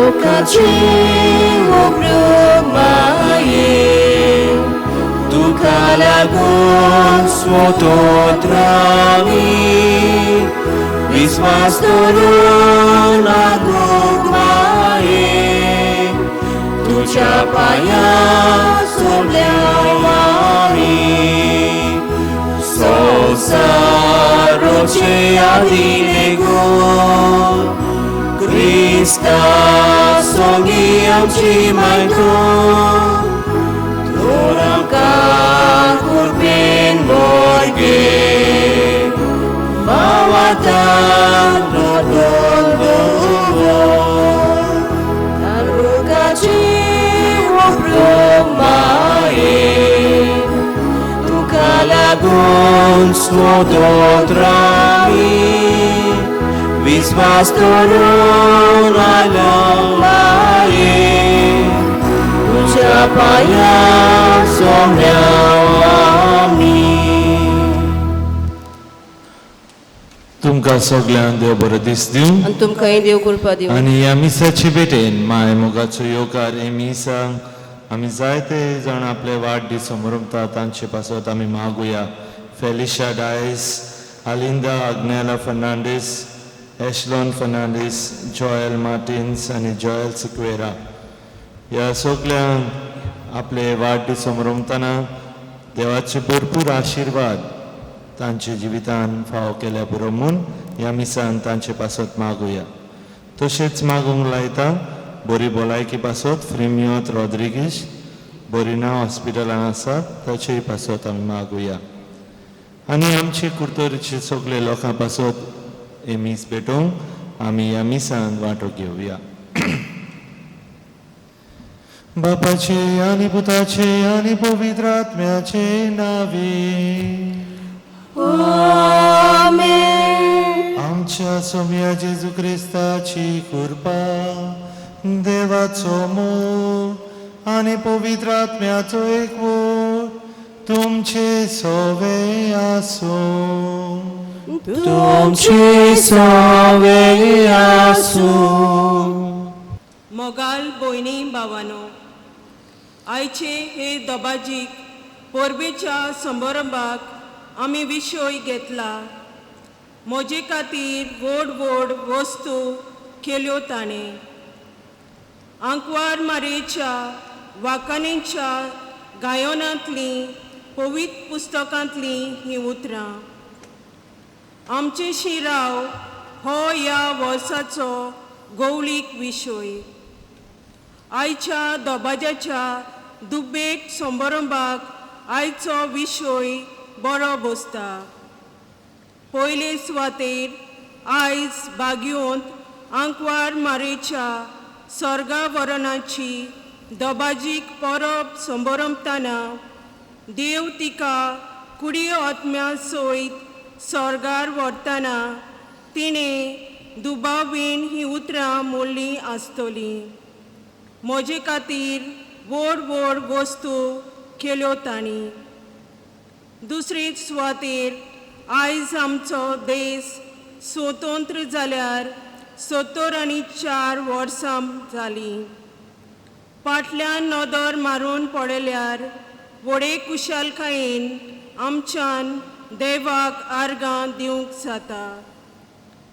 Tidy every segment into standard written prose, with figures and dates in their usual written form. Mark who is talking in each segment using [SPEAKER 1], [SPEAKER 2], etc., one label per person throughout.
[SPEAKER 1] मोगाची माये, तुका लागून स्वतंत्र आमी, विस्वास धरून लागूंक माये, तुज्या पांया सोमल्या आमी. संवसाराचे आदी लेगून क्रिस्ता सोंगी आमची मायतून, तर आमकां कृपेन भरगे भावार्थान नटून दवर. तारुकाची माये, तुका लागून स्वतंत्र आमी, विस्वास धरून आयलो माये, तुज्या पांया सोमल्या आमी.
[SPEAKER 2] तुमकां सगल्यांक देव बरो दीस दिवं.
[SPEAKER 3] आनी तुमकांय देव कृपा दिवं.
[SPEAKER 2] आनी ह्या मिसाचे भेटेन माय मोगाचो येवकार. हे मिसांक आमी जायते जाण आपले वाडदीस समरमता, तांचे पासत आमी मागुया. फेलिशा डायस, आलिंदा आग्नेला फर्नांडीस, एशलॉन फर्नांडीस, जॉयल मार्टिन्स आनी जॉयल सिक्वेरा ह्या सगल्यांक आपले वाडदीस समरमतना देवाचे भरपूर आशिर्वाद तांच्या जिवितान फावो केल्या पुरो म्हूण ह्या मिसान तांचे पासत मागुया. तशेंच मागूंक लायता बरी भलायकी पासत फ्रेमियोत रॉद्रिगीश, बरिना हॉस्पिटलान आसा, ताचेय पासत आमी मागुया. आनी आमचे कुर्तोरीचे सगळे लोकां पासत हे मीस भेटोवंक आमी ह्या मिसान वांटो घेवया. बापाचे आनी पुताचे आनी पवित्र आत्म्याचे नावे.
[SPEAKER 3] आमेन.
[SPEAKER 2] आमच्या सोम्या जेजू क्रिस्ताची कृपा, देवाचो मोग आनी पवित्र आत्म्याचो एकवट तुमचे सोवे आसूं.
[SPEAKER 1] तुमचे सवे आसूं.
[SPEAKER 4] मोगाल भयणी भावानो, आयचे हे दबाजीक परबेच्या समारंभाक आमी विशय घेतला, म्हजे खातीर व्हड व्हड वस्तू केल्यो ताणें. आंकवार मारयेच्या वाखाणेच्या गायनांतलीं पवित्र पुस्तकांतलीं हीं उतरां. आमचे शिराव हो ह्या वर्साचो गौळीक विशय. आयच्या दबाज्याच्या दुबेट समारंभाक आयचो विशय बरो बसता. पयले सुवातेर आयज बागयोंत आंकवार मारेच्या सर्गावरणाची दबाजीक परब समारंभताना देव तिका कुडी आत्म्या सयत सर्गार व्हरतना तिणें दुबावीन हीं उतरां मोडलीं आसतलीं, म्हजे खातीर व्हड व्हड वस्तू केल्यो तांणी. दुसरेच सुवातेर आयज आमचो देश स्वतंत्र जाल्यार 74 वर्सां जालीं. फाटल्यान नदर मारून पळयल्यार व्हडे कुशालकायेन आमच्यान देवाक आर्गां दिवंक जाता.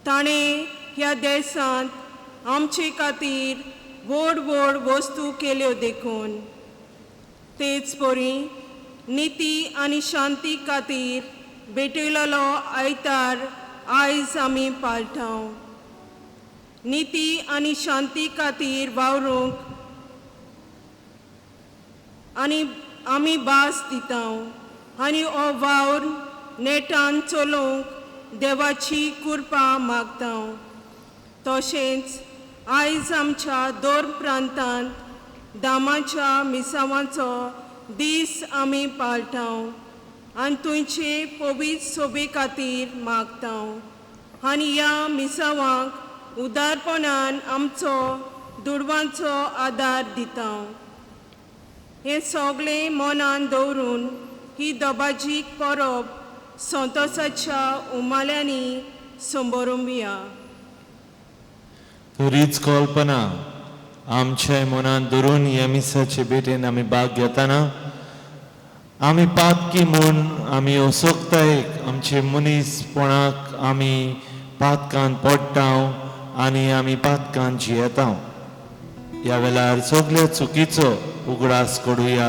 [SPEAKER 4] ताणें ह्या देशांत आमचे खातीर व्हड व्हड वस्तू केल्यो देखून. तेच परी निती आनी शांती खातीर भेटयलेलो आयतार आयज आमी पाळटा. निती आनी शांती खातीर वावरूंक आनी आमी भास दिता आनी हो वावर नेटान चलोवंक देवाची कृपा मागता. तशेंच आयज आमच्या दोर प्रांतांत दामाच्या मिसावांचो दीस आमी पाळटा आनी थंयचे पवित्र सोबे खातीर मागता आनी ह्या मिसावांक उदारपणान आमचो दुडवांचो आदार दिता. हें सगळें मनान दवरून ही दबाजीक परब संतोसाच्या उमाल्यांनी संबरोवया.
[SPEAKER 2] तरीच कल्पना आमच्या मनान धरून ह्या मिसाचे भेटेन आमी भाग घेतना आमी पातकी म्हूण आमी असोकतायेक आमचे मनीसपणाक आमी पातकान पडटा आनी आमी पातकान जियेता. ह्या वेळार सगल्या चुकीचो उगडास करुया,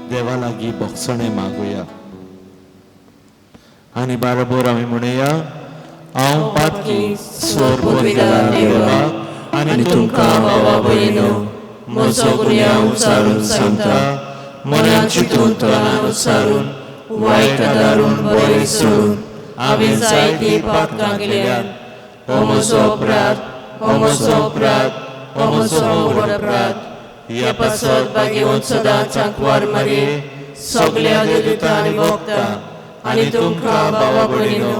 [SPEAKER 2] देवा लागीं भोगसणें मागुया आनी बाराबोर आमी म्हणुया, हांव पातकी सोर देवा आनी
[SPEAKER 1] तुमकां भावा भयणीनो म्हजो गुन्यांव उचारून सांगता, मनान चिंतून तोंडान उच्चारून वायट आदारून बरें सोडून हांवें जायतीं पातकां केल्यात. हो म्हजो अपराध, हो म्हजो अपराध, हो म्हजो व्हड अपराध. ह्या पासत भाग्यवंत सदांच आंकवार मारये सगल्या देवदूतां आनी भोगता आनी तुमकां भावा भयणीनो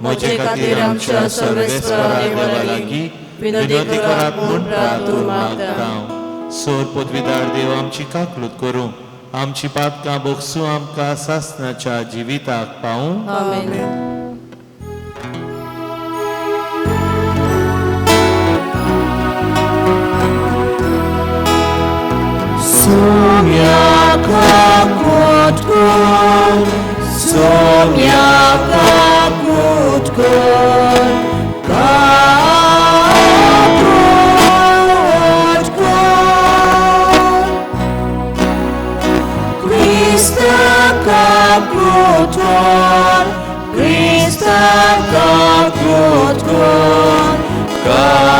[SPEAKER 1] म्हजे खातीर आमच्या सर्वेस्परा देवा लागीं विनंती करात म्हूण प्रार्थना मागता.
[SPEAKER 2] सोर पदवीदार देव आमची काकलूत करूं, आमची पातकां भोगसूं, आमकां सासणाच्या जिविताक पावूं.
[SPEAKER 4] आमेन.
[SPEAKER 1] Sonia kakutkon, Sonia kakutkon, kakutkon. Krista kakutkon, Krista kakutkon, kakutkon.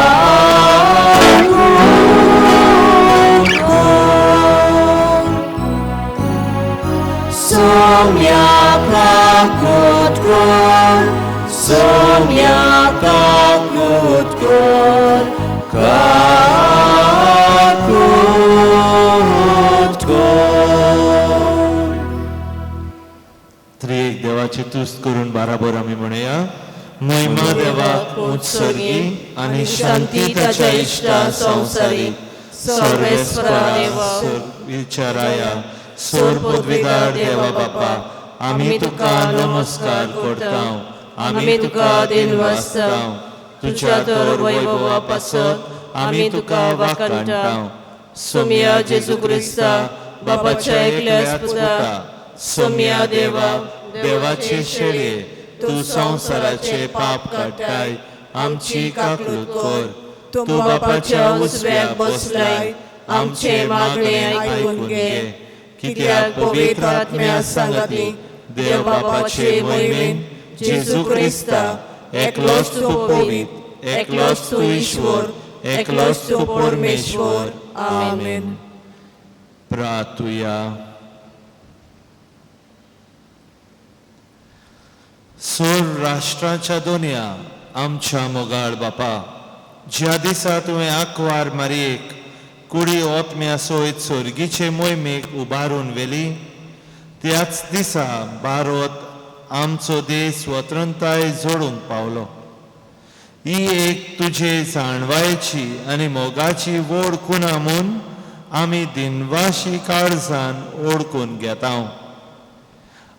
[SPEAKER 1] Sonia kakutkon, Sonia kakutkon, kakutkon.
[SPEAKER 2] त्रिएक देवाची तुस्त करून बाराबर आमी म्हणुया, महिमा देवाक उत्सर्गी आनी शांती ताच्या इश्टा संवसारी सर्वेस्परा विचाराया. सोर पदवीदार देवा बापा, आमी तुका नमस्कार करता, आमी तुका दिनवासता, तुज्या तर वैभवा पासत आमी तुका वाखाणटा. सोम्या जेजू क्रिस्ता बापाच्या एकल्याच पुता, सोम्या देवा देवाचे शेळये, तूं संवसाराचे पाप काडटाय, आमची काकलूत कर. तूं बापाच्या उजव्याक बसलाय, आमचे मागणे आयकून घे. कित्याक पवित्र आत्म्या सांगाती देव बापाचे महिमेन जेजू क्रिस्ता एकलोच तूं पवित्र, एकलोच तूं ईश्वर, एकलोच तूं परमेश्वर. आमेन. प्रार्थुया. सोर राष्ट्राच्या दोनया आमच्या मोगाळ बापा, ज्या दिसा तुवें आंकवार मारयेक कुडी ओतम्या सयत सोर्गीचे मोहिमेक उबारून व्हेली, त्याच दिसा भारत आमचो देश स्वतंत्रताय जोडूंक पावलो. ही एक तुजे जाणवायेची आनी मोगाची व्हड खुणा म्हूण आमी दिनवाशी काळजान ओळखून घेता.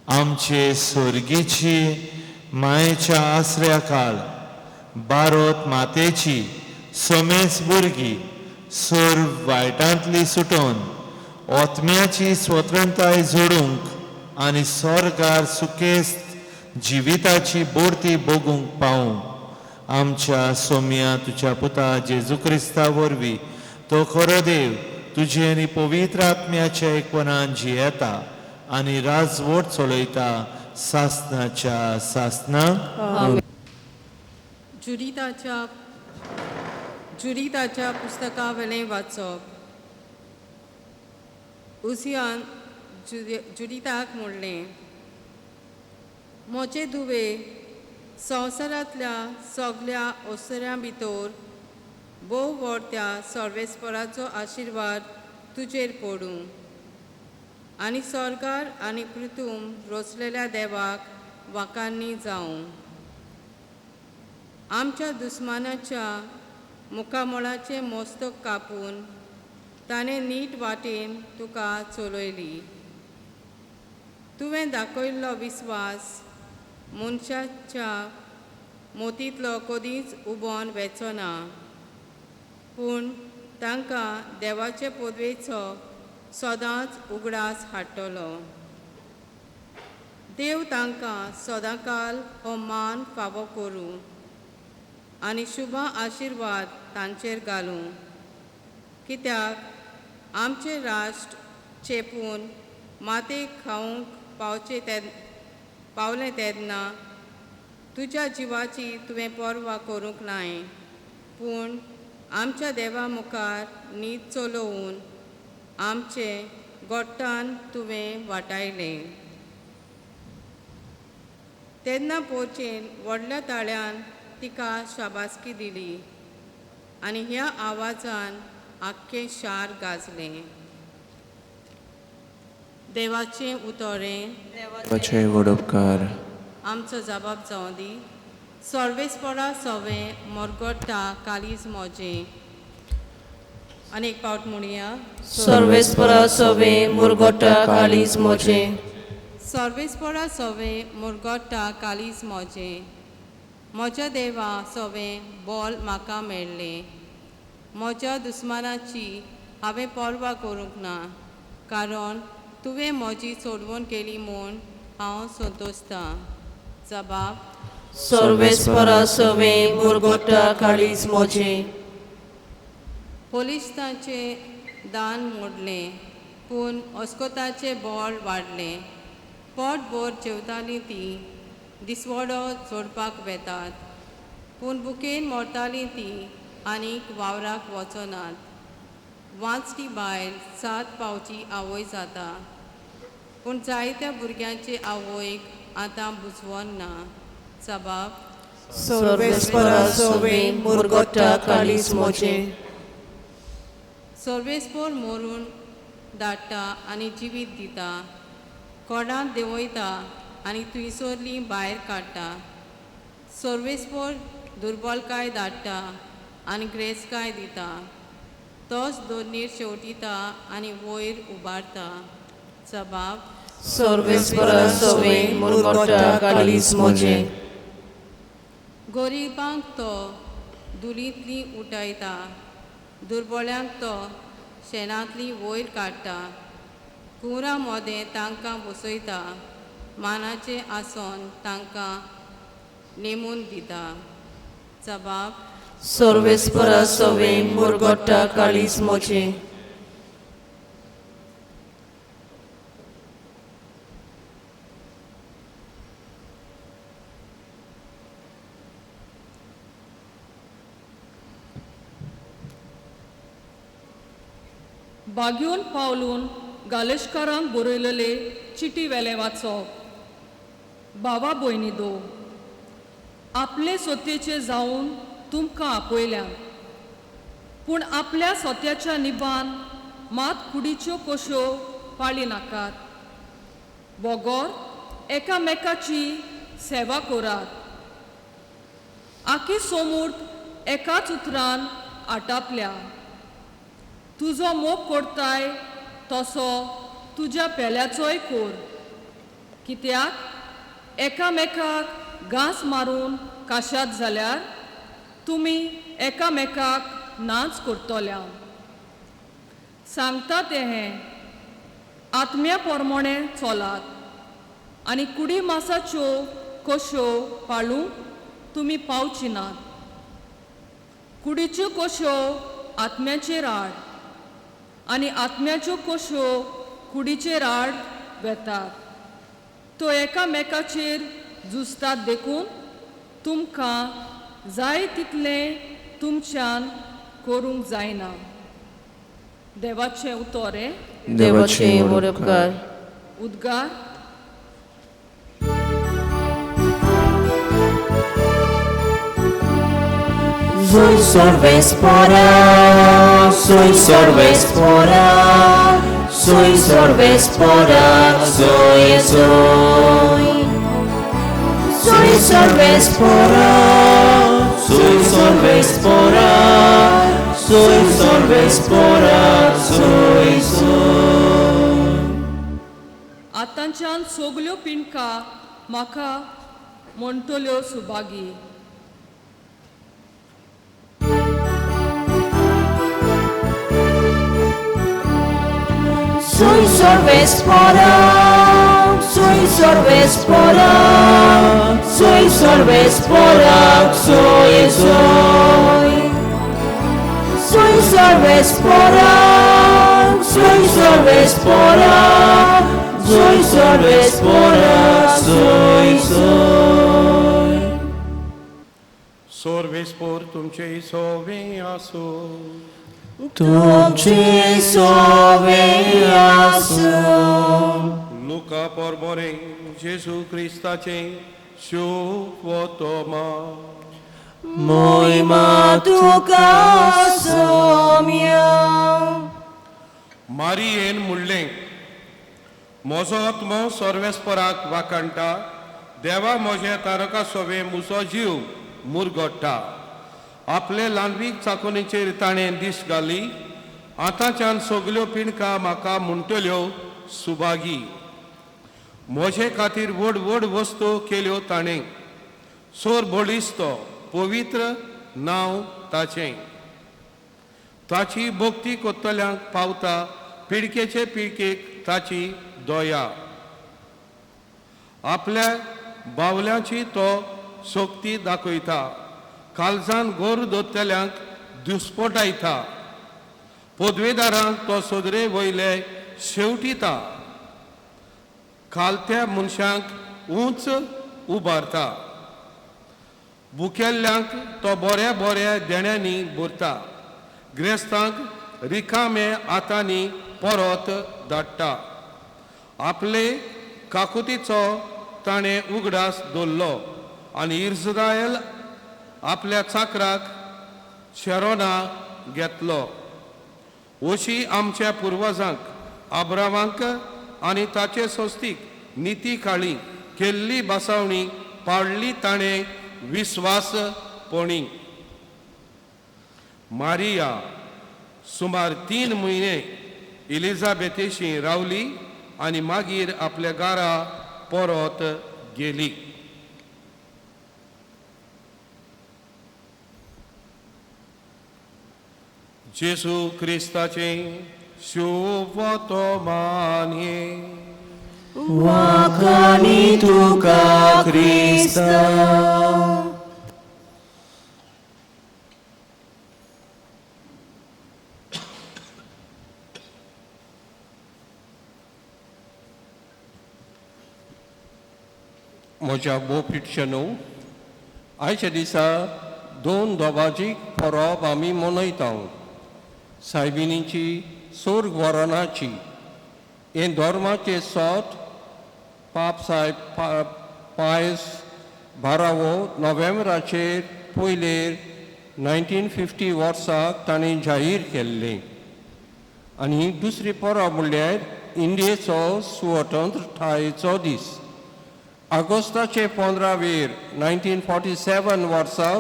[SPEAKER 2] आमचे सोर्गीची मायेच्या आसऱ्या काळ भारत मातेची समेस भुरगीं सोर वायटांतली सुटोवन ओतम्याची स्वतंत्रताय जोडूंक आनी स्वर्गार सुखेस्त जिविताची बोर्ती भोगूंक पावूं. आमच्या सोम्या तुज्या पुता जेजू क्रिस्ता वरवीं तो खरो देव तुजे आनी पवित्र आत्म्याच्या एकपणान जियेता आनी राजवट चलयता सासनाच्या सासना.
[SPEAKER 4] जुडिताच्या पुस्तकावेलें वाचप. उसियान जुडिताक म्हणलें, म्हजे धुवे, संवसारांतल्या सगल्या ओसऱ्यां भितर भोव व्हड त्या सर्वेस्पराचो आशिर्वाद तुजेर पडूं आनी स्वर्गार आनी पृथूम रचलेल्या देवाक वाखाणणी जावं. आमच्या दुस्मानाच्या मुखामळाचें मस्तक कापून ताणें नीट वाटेन तुका चलयली. तुवें दाखयल्लो विस्वास मनशाच्या मोतींतलो कदींच उबोन वेचो ना, पूण तांकां देवाचे पदवेचो सदांच उगडास हाडटलो. देव तांकां सदांकाल हो मान फावो करूं आनी शुभ आशिर्वाद तांचेर घालूं. कित्याक आमचें राष्ट्र चेपून मातयेक खावंक पावचें ते पावलें तेन्ना तुज्या जिवाची तुवें पर्वा करूंक नाय, पूण आमच्या देवा मुखार नीत चलोवन आमचें गोट्टान तुवें वाटायलें. तेन्ना पोर्चेन व्हडल्या ताळ्यान तिका शाबासकी दिली आनी ह्या आवाजान आख्खें शार गाजलें. देवाचें उतोरें
[SPEAKER 1] देवाचे व्हड उपकार.
[SPEAKER 4] आमचो जबाब जावं दी. सर्वेस्परा सवें मोरगोट्टा कालीज मोजें. आनी एक पावट म्हणया.
[SPEAKER 3] सर्वेस्परा सवें मुरगोट्टा काळीज मोजें.
[SPEAKER 4] सर्वेस्परा सवें मुरगोट्टा कालीज मोजें. म्हज्या देवा सवें बोल म्हाका मेळ्ळें. म्हज्या दुस्मानाची हांवें पर्वा करूंक ना, कारण तुवें म्हजी सोडवण केली म्हूण हांव संतोशतां. जबाब.
[SPEAKER 3] सर्वेस्परा सवें मुरगोट्टा काळीज मोजें.
[SPEAKER 4] पोलिस्तांचें दान मोडलें, पूण अस्कोताचें बोल वाडलें. पोट भर जेवतालीं तीं दिसवडो जोडपाक वेतात, पूण बुकेन मरतालीं तीं आनीक वावराक वचनात. वांचटी बायल 7 पावची आवय जाता, पूण जायत्या भुरग्यांचे आवयक आतां बुजवण ना. जबाब.
[SPEAKER 3] सर्वेस्परा सवें मुरगोट्टा काळीज मोजें.
[SPEAKER 4] सर्वेस्पोर मोरून धाडटा आनी जिवीत दिता, कोणाक देंवयता आनी थंयसरली भायर काडटा. सर्वेस्पोर दुर्बलकाय धाडटा आनी ग्रेसकाय दिता. तोच दोनीर शेवटिता आनी वयर उबारता. जबाब.
[SPEAKER 3] सर्वेस्परा सवें मुरगोट्टा काळीज मोजें.
[SPEAKER 4] गरिबांक तो दुलींतली उठयता, दुर्बळ्यांक तो शेणांतली वयर काडटा. कुंवरा मोदें तांकां बसयता, मानाचें आसन तांकां नेमून दिता. जबाब.
[SPEAKER 3] सर्वेस्परा सवें मुरगोट्टा काळीज मोजें.
[SPEAKER 5] बाग्योन पावलून गालेशकारांक बरयलेले चिटी वेले वाचप. बाबा भयणी दो आपले सोतेचे जावन तुमकां आपयल्या, पूण आपल्या सोत्याच्या निबान मात कुडीच्यो कश्यो पाळी नाकात, बगर एकामेकाची सेवा करात. आखी सोमूर्त एकाच उतरान आटापल्या. तुजो मोग करताय तसो तुज्या पेल्याचोय कोर, कित्याक एकामेकाक घांस मारून काशात जाल्यार तुमी एकामेकाक नाच करतल्या. सांगता तें हें आत्म्या प्रमाणे चलात आनी कुडी मासाच्यो कश्यो पाळूंक तुमी पावची नात. कुडीच्यो कश्यो आत्म्याचेर आड आनी आत्म्याच्यो कश्यो कुडीचेर आड वेतात. तो एकामेकाचेर झुजतात, देखून तुमकां जाय तितलें तुमच्यान करूंक जायना. देवाचें उतर हें.
[SPEAKER 3] देवाचे व्हड उपकार.
[SPEAKER 5] उद्गार.
[SPEAKER 1] Soy sorvespora, soy sorvespora, soy sorvespora, soy soy. Soy sorvespora, soy sorvespora, soy sorvespora, soy soy.
[SPEAKER 5] आतांच्यान सगल्यो पिंडका म्हाका म्हणटल्यो सुभागी.
[SPEAKER 1] सर्वेस्परा, सोय सर्वेस्परा, सोय सर्वेस्परा, सोय सोय. सोय सर्वेस्परा, सोय सर्वेस्परा, सोय सर्वेस्परा, सोय सोय.
[SPEAKER 6] सर्वेस्पोर तुमचे सोवे आसो.
[SPEAKER 1] तुमचे सोवे आसूं.
[SPEAKER 6] लुका परबरे जेजू क्रिस्ताचे शुभ.
[SPEAKER 1] मोहिमा तुका सोम्या.
[SPEAKER 6] मारियेन म्हणलें, म्हजो आत्मो सर्वेस्पराक वाखाणटा, देवा म्हज्या तारका सोवे मुजो जीव मुरगट्टा. आपले ल्हानवीक चाकोनीचेर ताणें दीस घाली, आतांच्यान सगल्यो पिणकां म्हाका म्हणटल्यो सुभागी. म्हजे खातीर व्हड व्हड वस्तू केल्यो ताणें, सोर बळिस्तो पवित्र नांव ताचें. ताची भक्ती कोत्तल्यांक पावता पिळकेचे पिळकेक ताची दया. आपल्या बावल्यांची तो शक्ती दाखयता, कालजान गोर दोतल्यांक दुस्पोटायता. पदवेदारांक तो सदरे वयले शेवटिता, खालत्या मनशांक उंच उबारता. भुकेल्ल्यांक तो बऱ्या बऱ्या देण्यांनी भरता, ग्रेस्तांक रिकामे हातांनी परत धाडटा. आपले काकुतीचो ताणें उगडास दवरलो आनी इस्रायल आपल्या चाकराक शेरोना घेतलो. अशी आमच्या पुर्वजांक आब्रावांक आनी ताचे सोस्तीक निती काळी केल्ली बसावणी पाडली ताणें विस्वासपणी. मारिया सुमार 3 म्हयने इलिजाबेथेशी रावली आनी मागीर आपल्या घरा परत गेली. जेजू क्रिस्ताचें शुभ मानये.
[SPEAKER 1] वाखाणी तुका क्रिस्ता.
[SPEAKER 6] म्हज्या बोपिटशेनो, आयच्या दिसा 2 दोबाजीक परब आमी मनयता. सायबिणीची सोर्ग वरणाची हें धर्माचें सोत पाप सायब पायस बारावो नोव्हेंबराचेर पयलेर 1950 वर्साक ताणें जाहीर केल्लें. आनी दुसरी परब म्हणल्यार इंडियेचो स्वतंत्रतायेचो दीस. ऑगस्टाचे 15 वेर 1947 वर्सा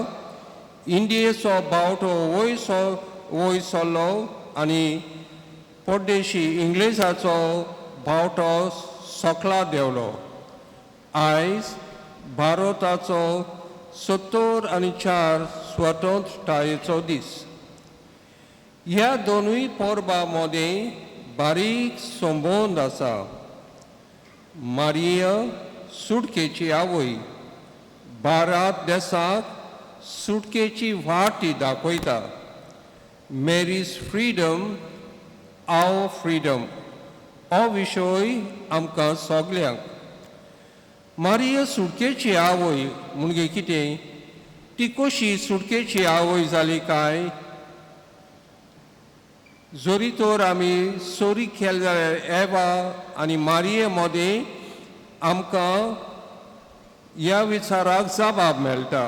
[SPEAKER 6] इंडियेचो बावटो वयर सरलो आनी परदेशी इंग्लेजाचो बावटो सकला देंवलो. आयज भारताचो 74 स्वतंत्रतायेचो दीस. ह्या दोनूय परबां मदें बारीक संबंद आसा. मारिया सुटकेची आवय भारत देसाक सुटकेची वाट ती दाखयता. मेरीज फ्रिडम our freedom हो विशय आमकां सगल्यांक. मारिया सुटकेची आवय म्हणजे कितें, ती कशी सुटकेची आवय जाली काय? जरी तर आमी सोरी केले जाल्यार एवा आनी मारिये मदें आमकां ह्या विचाराक जबाब मेळटा.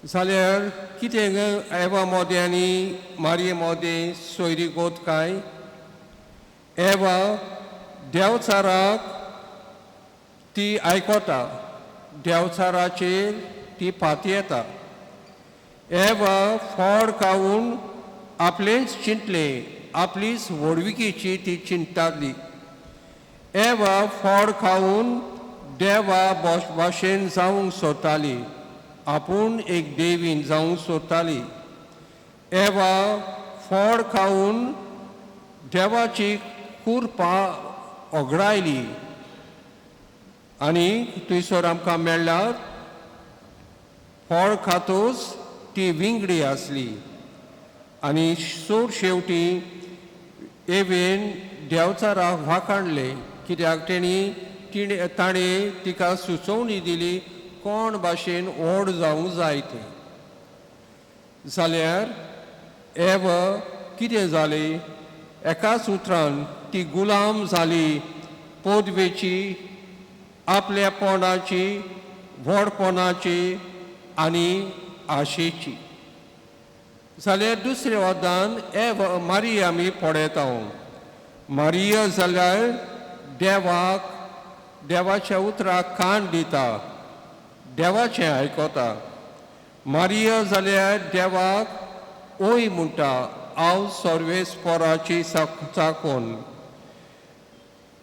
[SPEAKER 6] जाल्यार कितें एवा मोदें आनी मारिये मोदें सोयरीगोत काय? एवा देंवचाराक ती आयकता, देंवचाराचेर ती पातयेता. एवा फळ खावन आपलेंच चिंतलें, आपलीच व्हडविकेची ती चिंताली. एवा फळ खावन देवा भाशेन जावंक सोदताली, आपूण एक देवीन जावंक सोदताली. एवा फळ खावन देवाची कुरपा ओगडायली आनी थंयसर आमकां मेळ्ळ्यार फळ खातूच ती विंगडी आसली आनी सोड शेवटी एवेन देंवचाराक वाखाणलें कित्याक तेणी ताणें तिका सुचोवणी दिली कोण भाशेन व्हड जावंक जाय तें. जाल्यार एव कितें जालें, एकाच उतरान ती गुलाम जाली पदवेची, आपल्यापणाची, व्हडपणाची आनी आशेची. जाल्यार दुसऱ्या वदान एव मारिया आमी पळयता. मारिया जाल्यार देवाक, देवाच्या उतराक कान दिता, देवाचें आयकता. मारिया जाल्यार देवाक ओय म्हणटा, हांव सर्वेस्पराची चाकोन.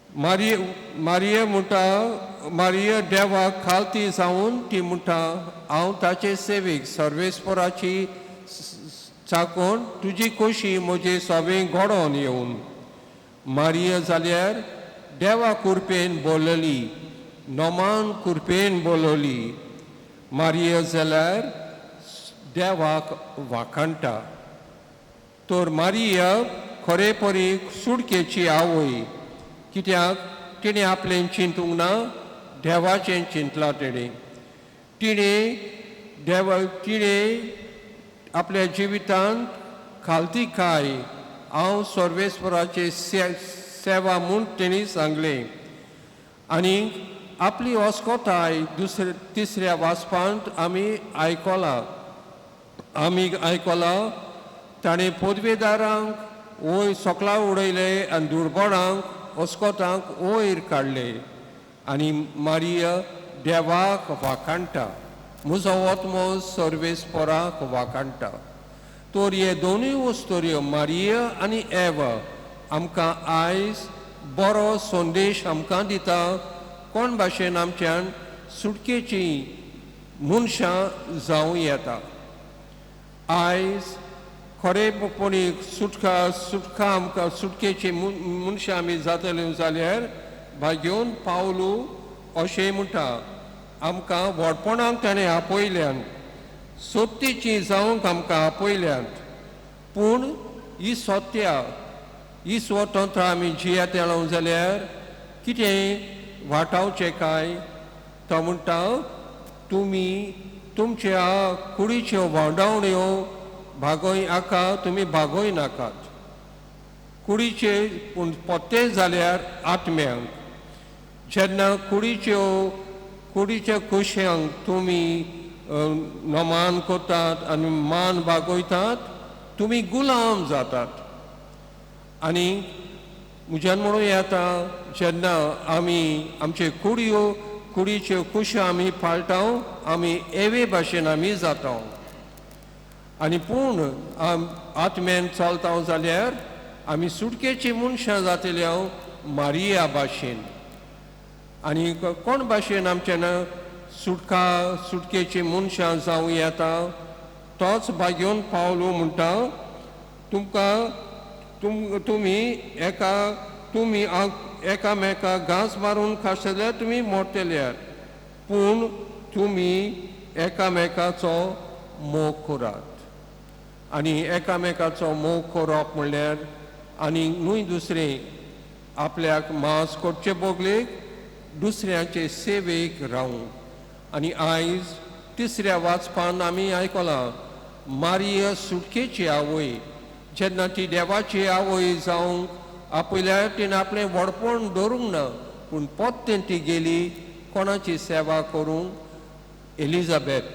[SPEAKER 6] मारिया म्हणटा, मारिया देवाक खालती जावन ती म्हणटा हांव ताचे सेवेक सर्वेस्पराची चाकोन, तुजी खोशी म्हजे सवें घडोवन येवन. मारिया जाल्यार देवा कुरपेन बोलली, नोमान कुरपेन बोलली. मारिया जाल्यार देवाक वाखाणटा. तर मारिया खरेपरी सुटकेची आवय, कित्याक तिणें आपलें चिंतूंक ना, देवाचें चिंतलां तेणें. तिणें देवा तिणें आपल्या जिवितांत खालतीकाय हांव सर्वेस्पराचे सेवा म्हूण तेणी सांगलें आनी आपली अस्कोताय दुसरे तिसऱ्या वाचपांत आमी आयकलां. आमी आयकलां ताणें पदवेदारांक वयर सोकला उडयले आनी दुर्बळांक अस्कोतांक वयर काडले आनी मारिया देवाक वाखाणटा, म्हजो आत्मो सर्वेस्पराक वाखाणटा. तर हे दोनूय वस्तुऱ्यो मारिया आनी एव आमकां आयज बरो संदेश आमकां दिता कोण भाशेन आमच्यान सुटकेची मनशां जावं येता. आयज खरेपणी सुटका सुटका आमकां सुटकेची मनशां आमी जातली जाल्यार भाग्योन पावलू अशें म्हणटा, आमकां व्हडपणाक ताणें आपयल्यान, सोत्तीची जावंक आमकां आपयल्यात, पूण ही सत्या ही स्वतंत्र आमी जियेतलो जाल्यार कितें वाटावचें काय? तो म्हणटा तुमी तुमच्या कुडीच्यो वांडावण्यो भागोय आका तुमी भागोय नाकात कुडीचे, पूण पोत्ते जाल्यार आत्म्यांक. जेन्ना कुडीच्यो कुडीच्या कुश्यांक तुमी नमान करतात आनी मान बागयतात, तुमी गुलाम जातात. आनी म्हज्यान म्हणूं येता जेन्ना आमी आमचे कुडयो कुडीच्यो कुश्यो आमी पाळटा, आमी एवे भाशेन आमी जाता. आनी पूण आत्म्यान चलता जाल्यार आमी सुटकेची मनशां जातली मारिया भाशेन. आनी कोण भाशेन आमच्यान सुटका सुटकेची मनशां जावं येता? तोच भाग्योन पावलो म्हणटा तुमकां तुमी एका तुमी एकामेका घांस मारून खासल्यार तुमी मोडटल्यार, पूण तुमी एकामेकाचो मोग करात. आनी एकामेकाचो मोग करप म्हणल्यार आनी न्हय दुसरें आपल्याक मांस करचे बगलेक दुसऱ्याचे सेवेक रावूंक. आनी आयज तिसऱ्या वाचपान आमी आयकलां मारिया सुटकेची आवय जेन्ना ती देवाची आवय जावंक आपयल्यार तिणें आपलें व्हडपण दवरूंक ना, पूण पोत्तें ती गेली कोणाची सेवा करूंक? एलिझाबेथ.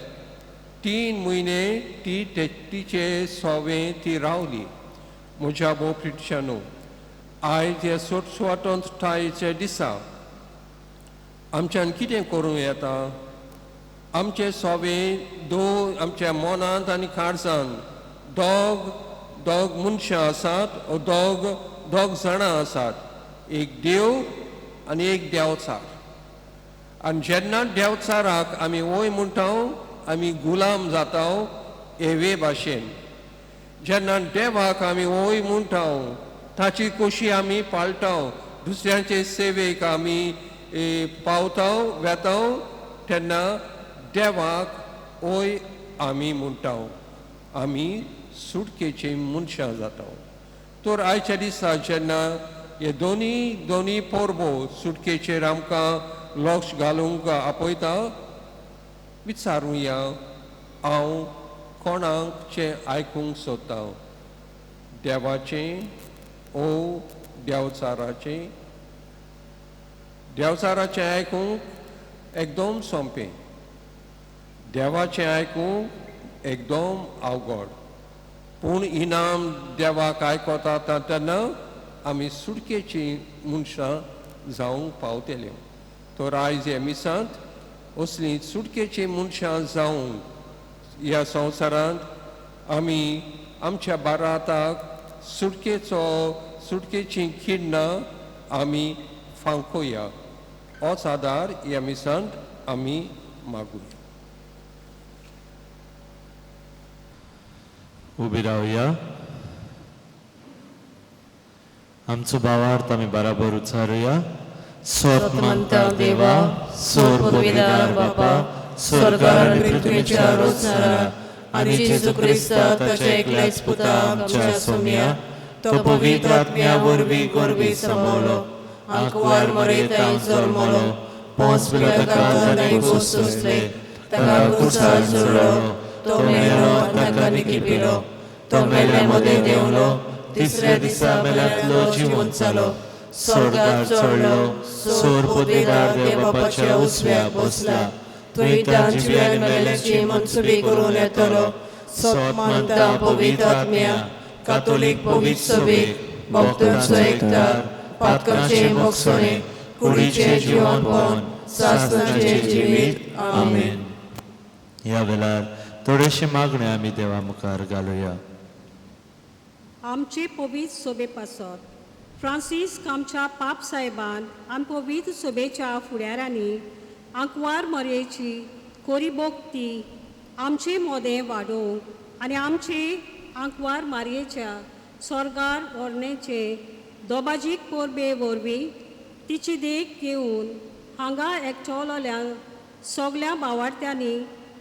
[SPEAKER 6] 3 म्हयने ती तिचे सोवे ती रावली. म्हज्या भोव प्रिक्षांनो, आयज हे स्वतंत्रतायेच्या दिसा आमच्यान कितें करूं येता? आमचे सोवे दोन आमच्या मनांत आनी काळजान दोग दोग मनशां आसात, दोग दोग जाणां आसात, एक देव आनी एक देवचार. आनी जेन्ना देवचाराक आमी वय म्हणटा आमी गुलाम जाता एवे भाशेन. जेन्ना देवाक आमी वय म्हणटा ताची कशी आमी पाळटा, दुसऱ्यांचे सेवेक आमी पावता वेता तेन्ना देवाक ओय आमी म्हणटा, आमी सुटकेची मनशां जाता. तर आयच्या दिसा जेन्ना हे दोनी परबो सुटकेचेर आमकां लक्ष घालूंक आपयता, विचारुया हांव कोणाक चें आयकूंक सोदता, देवाचें ओ देवचाराचें? देवचाराचें आयकूंक एकदम सोंपें, देवाचें आयकूंक एकदम अवघड. पूण इनाम देवाक आयकता तेन्ना आमी सुटकेची मनशां जावंक पावतले. तर आयज हे मिसांत असली सुटकेची मनशां जावंक ह्या संवसारांत आमी आमच्या भारताक सुटकेची किरणां आमी फांकोया. होच आदार ह्या मिसांत आमी मागुया.
[SPEAKER 2] उबी रावया. आमचो भावार्थ आमी बराबर उच्चारुया. स्वत मानता देवा, सोर पदवीदार बापा, स्वर्गार आनी पृथ्वीच्या रोचणारा आनी जेजू क्रिस्ता ताच्या एकल्याच पुता आमच्या सोम्या, तो पवित्र आत्म्या वरवीं गोरवी समवलो, आंकवार मरेताय जल्मलो, पोंस पिलाताक खोस सोंसले, ताका कुर्सार चडलो, तो मेलो, ताका निकिपिलो, तो मेल्या मदें देंवलो, तिसऱ्या दिसा मेल्यांतलो जिवंत जालो, स्वर्गार चडलो, सोर पदवीदार देव बापाच्या उजव्या बसला, थंय जिव्या आनी मेल्यांची मनसुबी करून येतलो.
[SPEAKER 1] सत मानता पवित्र आत्म्या, कातोलीक पवित्र सभेक, भक्तांचो एकचार, पातकांचे मोक्षणे, कुडीचें जिवनपण, सासणाचें जिवीत. आमेन.
[SPEAKER 2] ह्या वेळार थोडेशे मागणे आमी देवा मुखार घालुया.
[SPEAKER 7] आमचे पवित्र सभे पासत फ्रांसीस आमच्या पाप साहेबान आनी पवित्र सभेच्या फुडारांनी आंकवार मरयेची कोरी भक्ती आमचे मोदें वाडोवंक आनी आमचे आंकवार मारयेच्या स्वर्गार व्हरणेचे दोबाजीक परबे वरवीं तिची देख घेवन हांगा एकटोल्या सगल्या भावार्थ्यांनी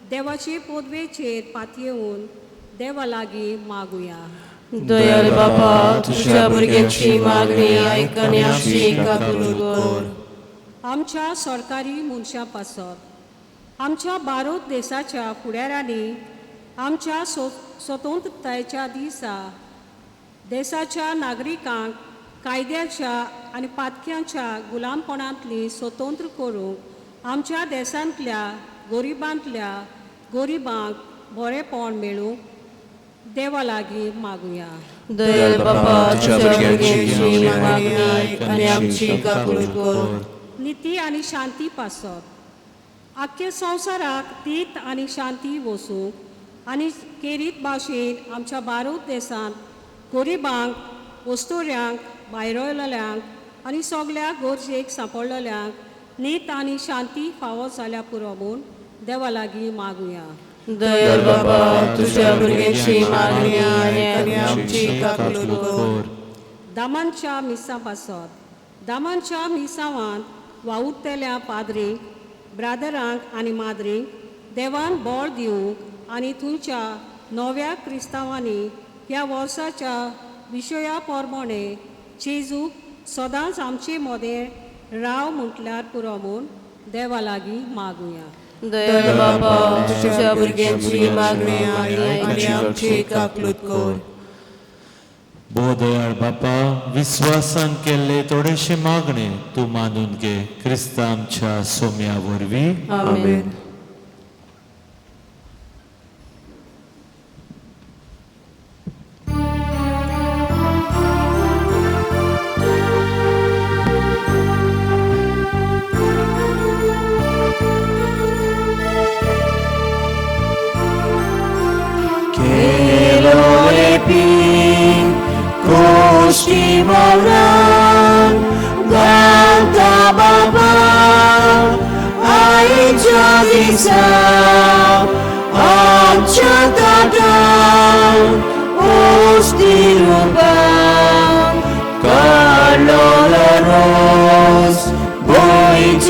[SPEAKER 7] देवाचे पदवेचेर पातयेवन देवा लागीं मागुया.
[SPEAKER 3] दयाळ बापा, तुझ्या भुरग्यांची मागणी आयक आनी आमची काकूट कर.
[SPEAKER 7] आमच्या सरकारी मनशां पासत आमच्या भारत देशाच्या फुडारांनी आमच्या स्वतंत्रतायेच्या दिसा देशाच्या नागरिकांक कायद्याच्या आनी पातक्यांच्या गुलामपणांतली स्वतंत्र करूंक आमच्या देशांतल्या गरिबांतल्या गरिबांक बरेपण मेळूंक देवा लागीं मागुया.
[SPEAKER 3] दयाळ बापा, तुझ्या भुरग्यांची मागणी आयक आनी आमची काकूट कर.
[SPEAKER 7] निती आनी शांती पासत आख्खे संवसाराक तीत आनी शांती वसूंक आनी केरीत भाशेन आमच्या भारत देशांत गरिबांक, वस्तुऱ्यांक, भायरयल्ल्यांक आनी सगल्या गरजेक सांपडलेल्यांक नीत आनी शांती फावो जाल्या पुरो म्हूण देवा लागीं मागुया.
[SPEAKER 3] दयाळ बापा, तुझ्या भुरग्यांची मागणी आयक आनी आमची काकूट कर.
[SPEAKER 7] दामांच्या मिसां पासत दामांच्या मिसावांत वावुरतल्या पाद्रींक, ब्रादरांक आनी माद्रींक देवान बळ दिवंक आनी थंयच्या नव्या क्रिस्तांवांनी ह्या वर्साच्या विशया प्रमाणे जेजूक सदांच आमचे मदें राव म्हटल्यार पुरो म्हूण देवा लागीं मागुया.
[SPEAKER 3] दयाळ बापा, तुझ्या भुरग्यांची मागणी आयक आनी आमची काकूट कर.
[SPEAKER 2] भोव दयाळ बापा, विस्वासान केल्ले थोडेशे मागणे तूं मानून घे, क्रिस्ता आमच्या सोम्या वरवीं.
[SPEAKER 3] आमेन.
[SPEAKER 1] Moran, Ganta Baba, Aija Disa, Amcha Tata, Osti Rupa,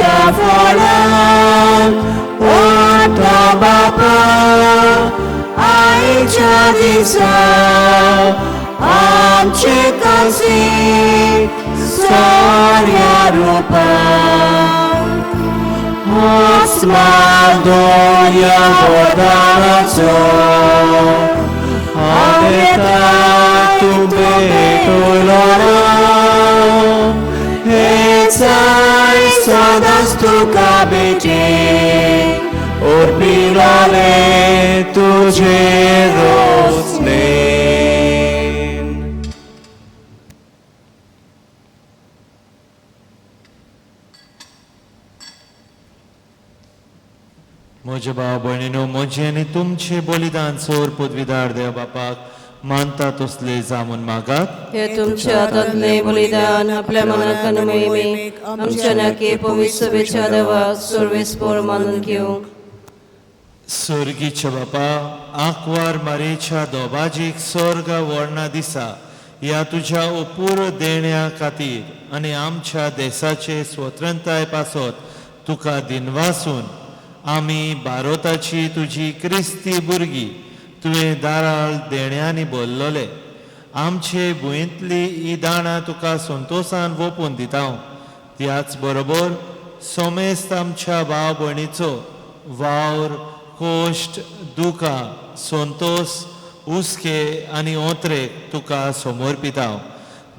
[SPEAKER 1] तुज्या फळान वांटो बापा आयच्या दिसा आमचे कासी सोऱ्या रुपान आसमादोया वरदानाचो हांवें तूं भेटयलो हे जाय सदांच तुका भेटेन अर्पिलोले तुजे रोसणेन.
[SPEAKER 2] म्हज्या भाव भयणीनो, म्हजें आनी तुमचें बलिदान सोर पदवीदार देव बापाक मानता तसले जामून मागात.
[SPEAKER 3] हे तुमच्या हातांतले बलिदान आपल्या मनाक आनी मोहिमेक आमच्या नाके पवित्र सभेच्या देवाक सर्वेस्पोर मानून घेवंक.
[SPEAKER 2] स्वर्गीच्या बापा, आंकवार मारेच्या दोबाजीक स्वर्ग वर्णा दिसा ह्या तुज्या अपूर्व देण्या खातीर आनी आमच्या देसाचे स्वतंत्रताय पासत तुका दिनवासून आमी भारताची तुजी क्रिस्ती भुरगीं तुवें दाराळ देण्यांनी बोल्लोले आमचे भुंयेंतली ही दाणां तुका संतोसान वोपून दिता. त्याच बरोबर सोमेस्त आमच्या भाव भयणीचो वावर, कोश्ट, दुकां, संतोस, हुस्के आनी ओंत्रेक तुका समर्पिता.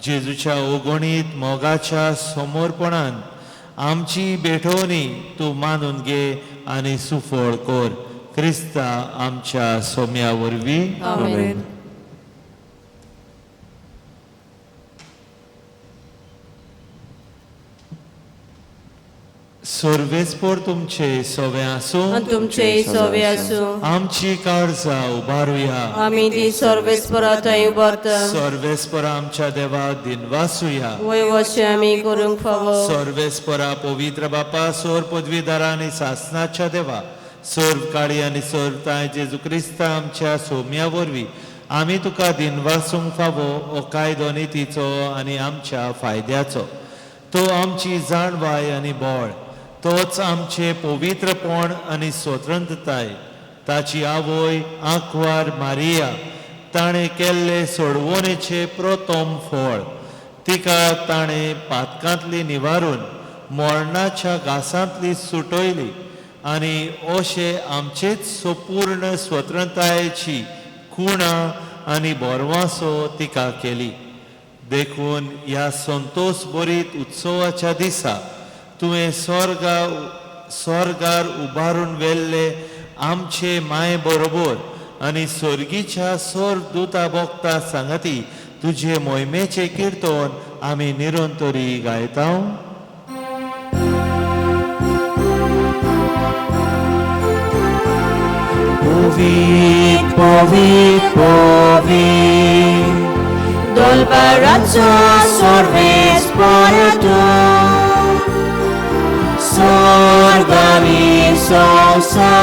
[SPEAKER 2] जेजूच्या ओगणीत मोगाच्या समर्पणान आमची भेटवणी तूं मानून घे आनी सुफळ कर. क्रिस्ता आमच्या सोम्या वरवीं.
[SPEAKER 3] आमेन.
[SPEAKER 2] सर्वेस्पोर तुमचे सवे आसूं
[SPEAKER 3] आनी तुमचेय सवे आसूं.
[SPEAKER 2] आमची काळजां उबारुया.
[SPEAKER 3] आमी ती सर्वेस्परा थंय उबारता.
[SPEAKER 2] सर्वेस्परा आमच्या देवा दिनवासुया.
[SPEAKER 3] वय वशें आमी करूंक फावो.
[SPEAKER 2] सर्वेस्परा पवित्र बापा, सोर पदवीदारा आनी सासनाच्या देवा, सर्व काळी आनी सर्व ताय जेजू क्रिस्ता आमच्या सोम्या वरवीं आमी तुका दिनवासूंक फावो. हो कायदो नितीचो आनी आमच्या फायद्याचो, तो आमची जाणवाय आनी बळ, तोच आमचें पवित्रपण आनी स्वतंत्रताय. ताची आवय आंकवार मारिया ताणें केल्ले सोडवणेचें प्रथम फळ, तिका ताणें पातकांतली निवारून मरणाच्या घासांतली सुटयली आनी अशें आमचेच संपूर्ण स्वतंत्रतायेची खुणा आनी बोरवासो तिका केली. देखून ह्या संतोष बरीत उत्सवाच्या दिसा तुवें स्वर्गार उबारून व्हेल्ले आमचे माये बरोबर आनी स्वर्गीच्या स्वर्गदूता भोगता सांगाती तुजे मोहिमेचें किर्तन आमी निरंतरी गायता.
[SPEAKER 1] Povit, povit, povit, Dolbarazzo sorves porto, Sorgami sosa,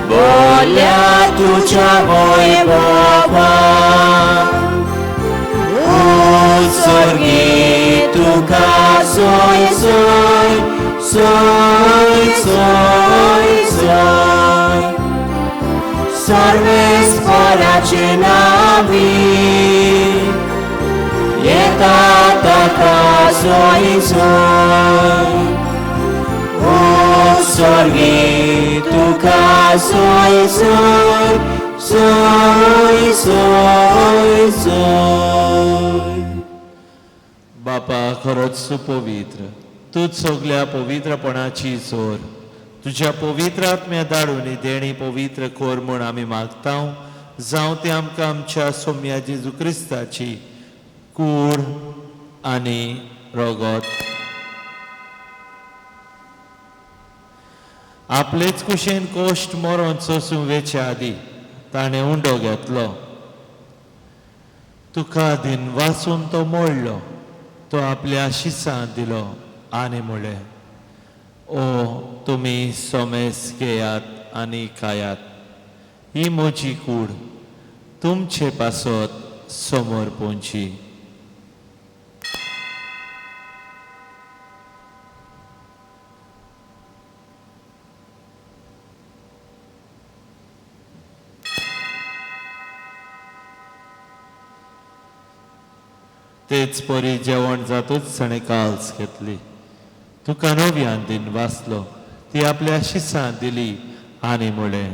[SPEAKER 1] Voglia tucia voi baba, Sorghi tu ca soi soi, soi soi soi, Sarves porace navi, Ietata ca soi soi, O sorghi tu ca soi soi, soi soi soi.
[SPEAKER 2] बापा खरोच तूं पवित्र, तूंच सगल्या पवित्रपणाची जोर. तुज्या पवित्र आत्म्या धाडून ही देणी पवित्र कर म्हूण आमी मागता. जावं तें आमकां आमच्या सोम्या जेजू क्रिस्ताची कूड आनी रगत. आपलेच कुशेन कोश्ट मरोन सोसूं वेचे आदी ताणें उंडो घेतलो, तुका दिनवासून तो मोडलो, तो आपल्या शिसान दिलो आनी म्हणलें, ओ तुमी सोमेस घेयात आनी खायात, ही म्हजी कूड तुमचे पासत समोर पोंची. तेच परी जेवण जातूच ताणें काल्स घेतली, तुका नव्यान दिन वाचलो, ती आपल्या शिसां दिली आनी म्हळें,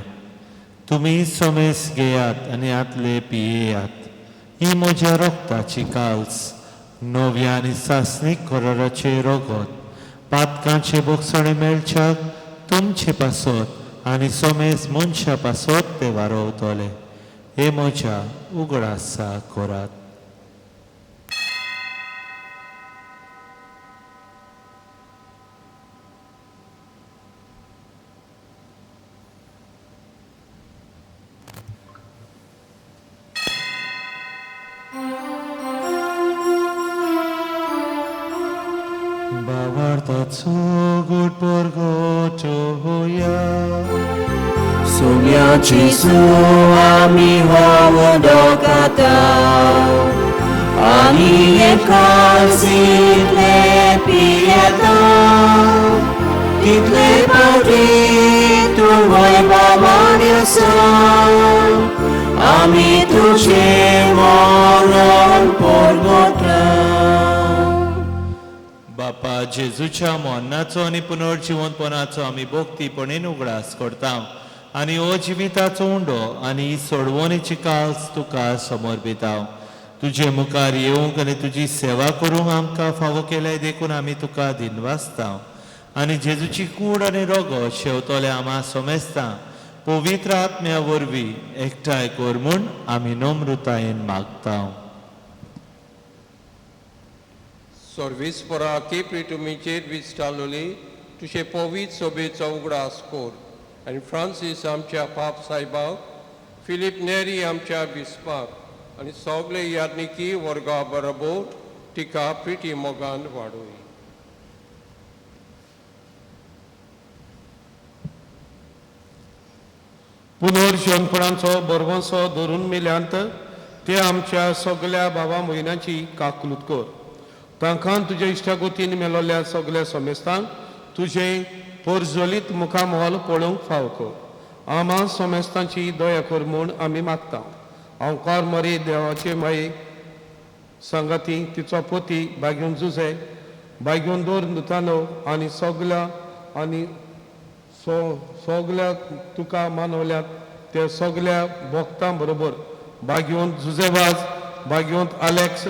[SPEAKER 2] तुमी सोमेस घेयात आनी आतले पियेयात. ही म्हज्या रोगताची काल्स, नव्या आनी सासणीक कराराचें रोगत, पातकांचे बोगसणे मेळच्याक तुमचे पासत आनी सोमेस मनशा पासत ते वारोवतले. हे म्हज्या उगडासा करात.
[SPEAKER 1] Gesù ami hovodokata ani e pietà title pauri tu voi babaniosa ami tuche moron porgota.
[SPEAKER 2] बापा जेजूच्या मरणाचो आनी पुनर्जिवंतपणाचो आमी भक्तीपणेन उगडास करता आनी हो जिविताचो उंडो आनी सोडवणेची काल्स तुका समर्पिता. तुजे मुखार येवंक आनी तुजी सेवा करूंक आमकां फावो केल्या देखून आमी तुका दिनवासता आनी जेजूची कूड आनी रोगो शेवतले आमा सोमेसता पवित्र आत्म्या वरवीं एकठांय कर म्हूण आमी नम्रतायेन मागता.
[SPEAKER 6] सर्वेस्परा केपरी तुमीचेर विस्टालोली तुजे पवित्र सोबेचो उगडास कोर आनी फ्रांसीस आमच्या पाप सायबाक, फिलीप नेरी आमच्या बिस्पाक आनी सगळे यादनिकी वर्गा बरोबर तिका प्रिटी मोगान वाडोय.
[SPEAKER 8] पुनर्जिवंतपणाचो बरवंसो धरून मेल्यांत ते आमच्या सगल्या बाबा म्हयन्याची काकलूत कर. तांकां तुज्या इश्टागोतीन मेलोल्या सगल्या समेस्तांक तुजें पोरजोलीत मुखामोल पळोवंक फाव कर. आमा समेस्तांची दया कर म्हूण आमी मागता. हांवकार मरे देवाचे माये संगती तिचो पोती बागेवन जुजे बागेवन दोर नुतानो आनी सगल्या आनी सगल्या तुका मानवल्यात ते सगल्या भक्तां बरोबर बागेवन जुजेवाज बागेवन आलेक्स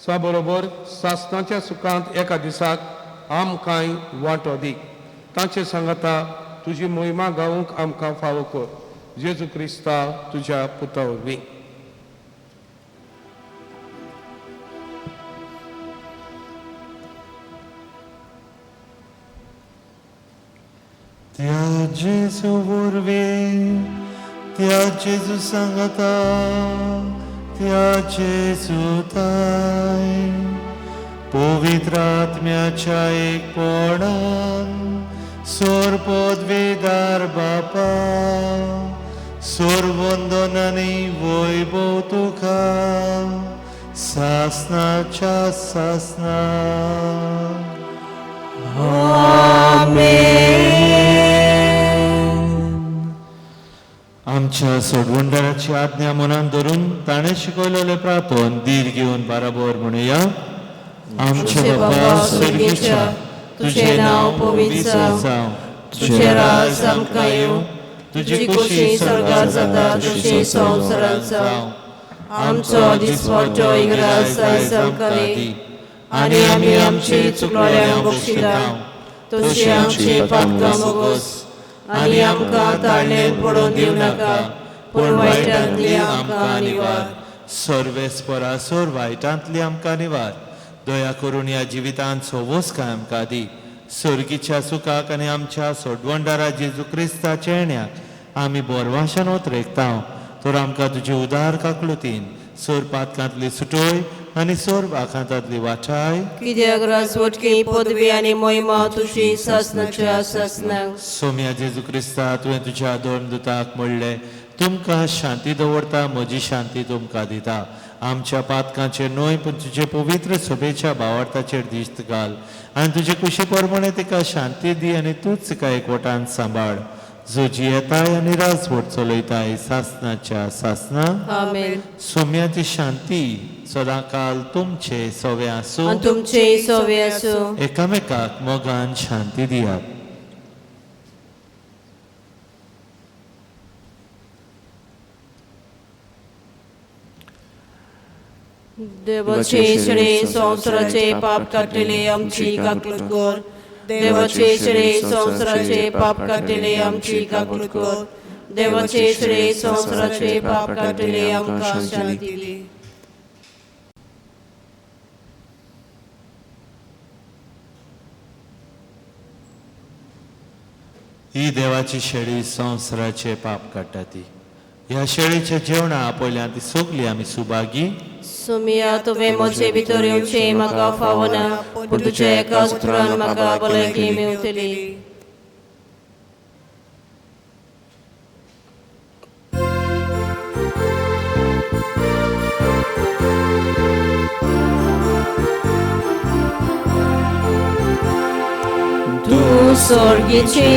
[SPEAKER 8] सा बरोबर सासणाच्या सुखांत एका दिसाक आमकांय वांटो दी. तांचे सांगता तुजी मोहिमा गावंक आमकां फावो कर. जेजू क्रिस्ता तुज्या पुता वरवीं.
[SPEAKER 2] त्या जेजू वरवीं, त्या जेजू सांगता, त्या जेजू ताय पवित्र आत्म्याच्या एकपणान सोरपदवीदार बापा सोरवंदन आनी वैभव तुका सासनाच्या सासना.
[SPEAKER 1] आमेन.
[SPEAKER 2] आमच्या सोडवणदाराची आज्ञा मनान धरून ताणें शिकयलेलें प्रार्थन धीर घेवन बराबर म्हणुया. आमचे बापा स्वर्गीच्या, तुजें नांव पवित्र जावं,
[SPEAKER 3] तुजें राज आमकां येवं, तुजी खुशी स्वर्गार जाता तशी संवसारांत जावं. आमचो दिसवडो इंग्राज आयज आमकां दी आनी आमी आमची चुकलोल्यांक बक्षिता तशी आमची पातकां मोगोस आनी आमकां ताळणेन पडोवन दिवं नाका, पूण वायटांतली आमकां निवार.
[SPEAKER 2] सर्वेस्परा सोर वायटांतली आमकां निवार. दया करून ह्या जिवितांत सोवोस काय आमकां दी. सर्गीच्या सुखाक आनी आमच्या सोडवणदारा जेजू क्रिस्ताच्या येण्याक आमी बोरवाशान ओतरेकता. तर आमकां तुजे उदार काकलुतीन सोर पातकांतली सुटोय आनी सोर आखातांतली वाठाय.
[SPEAKER 3] कित्याक राजवटकी पदवी आनी मोहिमा तुजी सासणाच्या सासणाक.
[SPEAKER 2] सोम्या जेजू क्रिस्ता, तुवें तुज्या दोन दुताक म्हणलें, तुमकां शांती दवरता, म्हजी शांती तुमकां दिता. आमच्या पातकांचेर न्हय पूण तुजे पवित्र सभेच्या भावार्थाचेर दिश्ट घाल आनी तुजे कुशी प्रमाणे तिका शांती दी आनी तूंच तिका एकवटान सांबाळ, जो जियेताय आनी राजवट चलयताय सासणाच्या सासना.
[SPEAKER 3] आमेन.
[SPEAKER 2] सोम्याची शांती सदांकाल तुमचे सवे आसूं
[SPEAKER 3] आनी तुमचे सवे आसूं.
[SPEAKER 2] एकामेकाक मोगान शांती दियात.
[SPEAKER 3] देवाचे श्री संवसाराचे पाप काडटले आमची काकूट कर. देवाचे श्री संवसाराचे पाप काडटले आमची काकूट कर. देवाचे श्री संवसाराचे पाप काडटले आमकां शांती दी.
[SPEAKER 2] ही देवाची शेळी संवसाराचे पाप काडटा ती. ह्या शेळीच्या जेवणा आपयल्या ती सगली आमी सुभागी.
[SPEAKER 3] सोमिया तुवें म्हजे भितर येवचें म्हाका फावना, पूण तुज्या एका उतरान म्हाका भलायकी मेवतली. तूं स्वर्गीची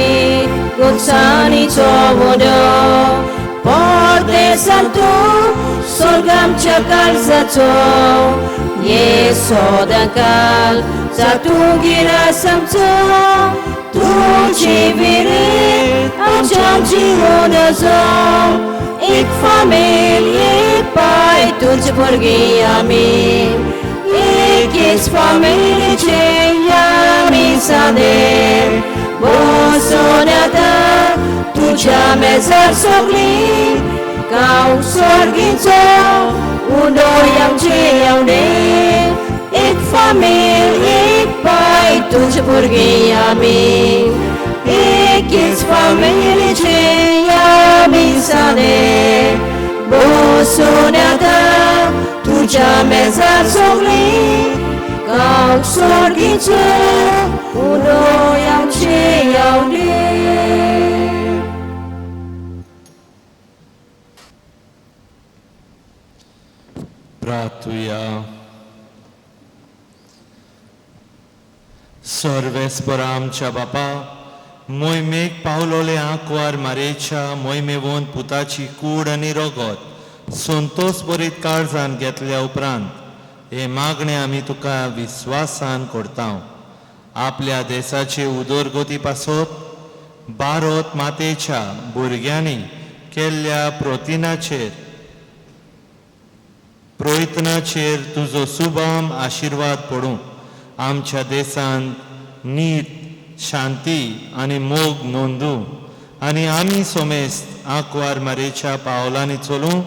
[SPEAKER 3] गोचाणीचो वडो परदेसान तूं स्वर्गामच्या काळजाचो ये सदांकाल जातूं गिरास आमचो तुजी विरीत आमच्या जिवनाचो एक फामील एक पाय तुजे भुरगीं आमी एकेच फामिलीचे आमी सादे बसून येता तुज्या मेजार सगळीं गांव स्वर्गीचो उंडो आमचे आवडे एक फामील एक पाय तुजे भुरगीं आमी एकेच फामिलीचे आमी सादे बसून येता तुज्या मेजार सगळीं गांव स्वर्गीचो उंडो आमचे आवडे.
[SPEAKER 2] प्रार्थुया. सर्वेस्पर आमच्या बापा मोहिमेक पावलोले आंकवार मारेच्या मोहिमेवन पुताची कूड आनी रगत संतोष बरीत काळजान घेतल्या उपरांत हे मागणे आमी तुका विस्वासान करता. आपल्या देशाचे उदरगती पासत भारत मातेच्या भुरग्यांनी केल्ल्या प्रयत्नाचेर तुजो सुबाम आशिर्वाद पडूं. आमच्या देशांत नीत शांती आनी मोग नोंदू आनी आमी सोमेस्त आंकवार मारेच्या पावलांनी चलूं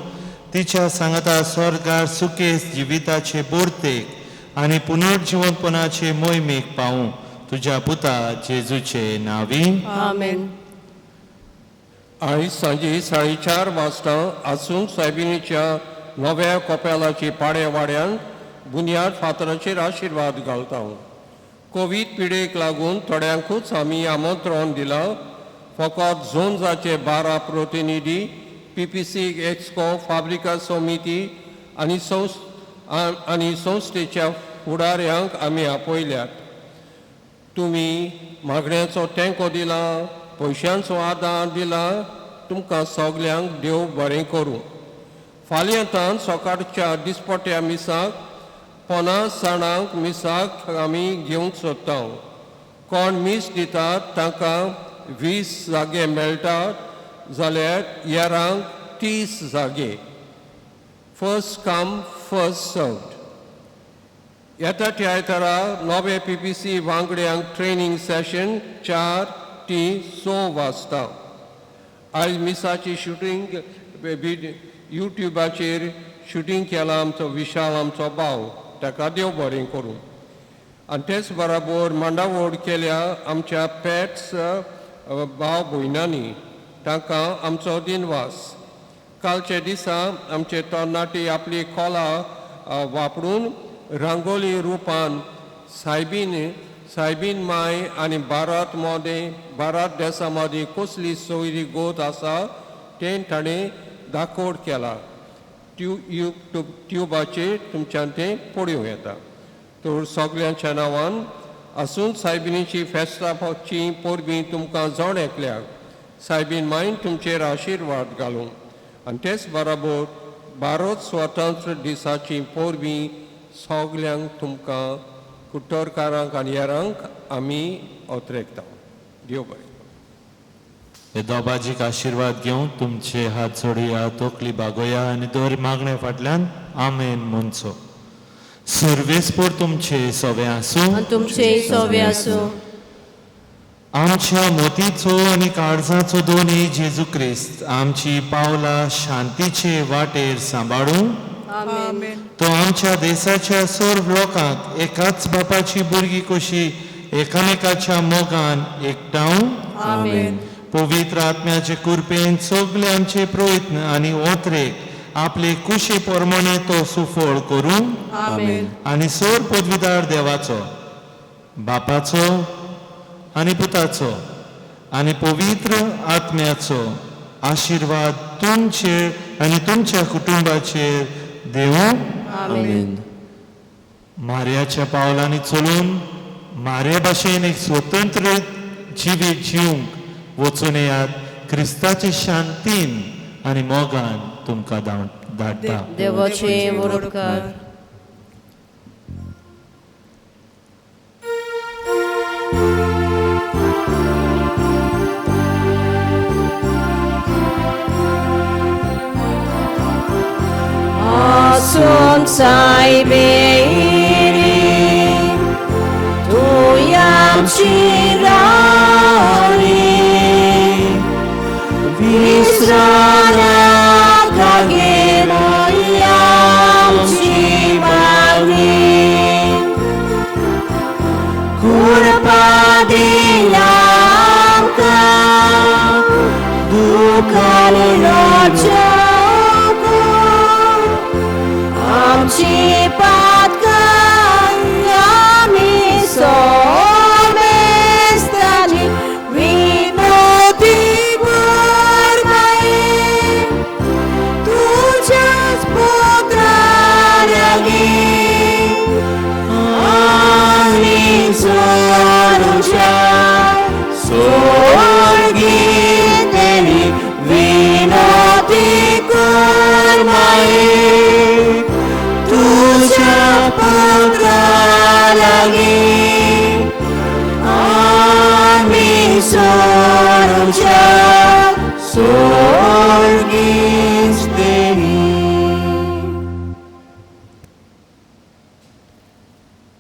[SPEAKER 2] तिच्या सांगाता स्वर्गार सुकेस जिविताचे बोरतेक आनी पुनर्जिवनपणाचे मोहिमेक पावूं. तुज्या पुता जेजूचे नांवी
[SPEAKER 3] आमेन.
[SPEAKER 6] आयज सांजे 4:30 वाजता आसूंक सायबिणीच्या नव्या कोपेलाची पाडेवाड्यान बुन्याद फातराचेर आशिर्वाद घालता. कोवीड पिडेक लागून थोड्यांकूच आमी आमंत्रण दिलां. फकत झोन्साचे 12 प्रतिनिधी, PPC exco, फाब्रिका समिती आनी संस्थेच्या फुडाऱ्यांक आमी आपयल्यात. तुमी मागण्याचो तेंको दिला, पयशांचो आदार दिला, तुमकां सगल्यांक देव बरें करूं. फाल्यांतान सकाळच्या दिसपट्ट्या मिसाक 50 जाणांक मिसाक आमी घेवंक सोदता. कोण मीस दितात तांकां 20 जागे मेळटात जाल्यार येरांक 30 जागे. First come first served. येता त्या आयतारा नवे PPC वांगड्यांक ट्रेनींग सेशन 4 ते 6 वाजता. आयज मिसाची शुटींग युट्यूबाचेर शुटींग केलां आमचो विशाल आमचो भाव, ताका देव बरें करूं. आनी तेच बराबर मांडावळ केल्या आमच्या पेट्स भाव भयणांनी, तांकां आमचो दिनवास. कालच्या दिसा आमचे तरणाटे आपली कला वापरून रांगोली रुपान सायबीन माय आनी भारत देसा मदीं कसली सोयरी गोत आसा तें ताणें दाखोवड केला. ट्युबाचेर तुमच्यान तें पळोवं येता. तर सगल्यांच्या नांवान आसून सायबिणीची फेस्ताची परबीं तुमकां जण एकल्याक सायबीन मायन तुमचेर आशिर्वाद घालूं आनी तेच बराबर भारत स्वातंत्र्य दिसाची परबीं सगल्यांक तुमकां कुट्टरकारांक आनी हेरांक आमी ओतरेकता. देव बरें.
[SPEAKER 2] हे दोबाजीक आशिर्वाद घेवन तुमचे हात जोडया, तोकली बागोया आनी दर मागणे फाटल्यान आमेन म्हणचो. सर्वेस्पोर तुमचे सवे आसूं
[SPEAKER 3] आनी तुमचे सोवे आसूं.
[SPEAKER 2] आमच्या मोतीचो आनी काळजाचो दोनी जेजू क्रिस्त आमची पावलां शांतीचे वाटेर सांबाळूं.
[SPEAKER 3] आमेन.
[SPEAKER 2] तो आमच्या देशाच्या सर्व लोकांक एकाच बापाची भुरगीं कशी एकामेकाच्या मोगान एकठांव.
[SPEAKER 3] आमेन.
[SPEAKER 2] पवित्र आत्म्याचे कृपेन सगळे आमचे प्रयत्न आनी ओतरेक आपले कुशी प्रमाणे तो सुफळ करूं.
[SPEAKER 3] आमेन.
[SPEAKER 2] आनी सर पदवीदार देवाचो, बापाचो आनी पुताचो आनी पवित्र आत्म्याचो आशिर्वाद तुमचेर आनी तुमच्या कुटुंबाचेर देवूं.
[SPEAKER 3] आमेन.
[SPEAKER 2] मार्याच्या पावलांनी चलून मार्या भाशेन एक स्वतंत्र जिवीत जिवंक वचून येयात. क्रिस्ताचे शांतीन आनी मोगान तुमकां धाडटा.
[SPEAKER 3] देवाचे उपकार. Asun saiberi tuyam chirari visrana kagenoyam chimari kurpadiyam ka dukhani rochako आमची पातकां आमी सोमेस्ताची विनोती करमाये तुज्याच पुत्रा लागीं आनी सोडूच्या सोर्गीतेनी विनोती करमाये तुझ्या पुत्रा लागीं आमी सोडूच्या सोर्गीतेनी.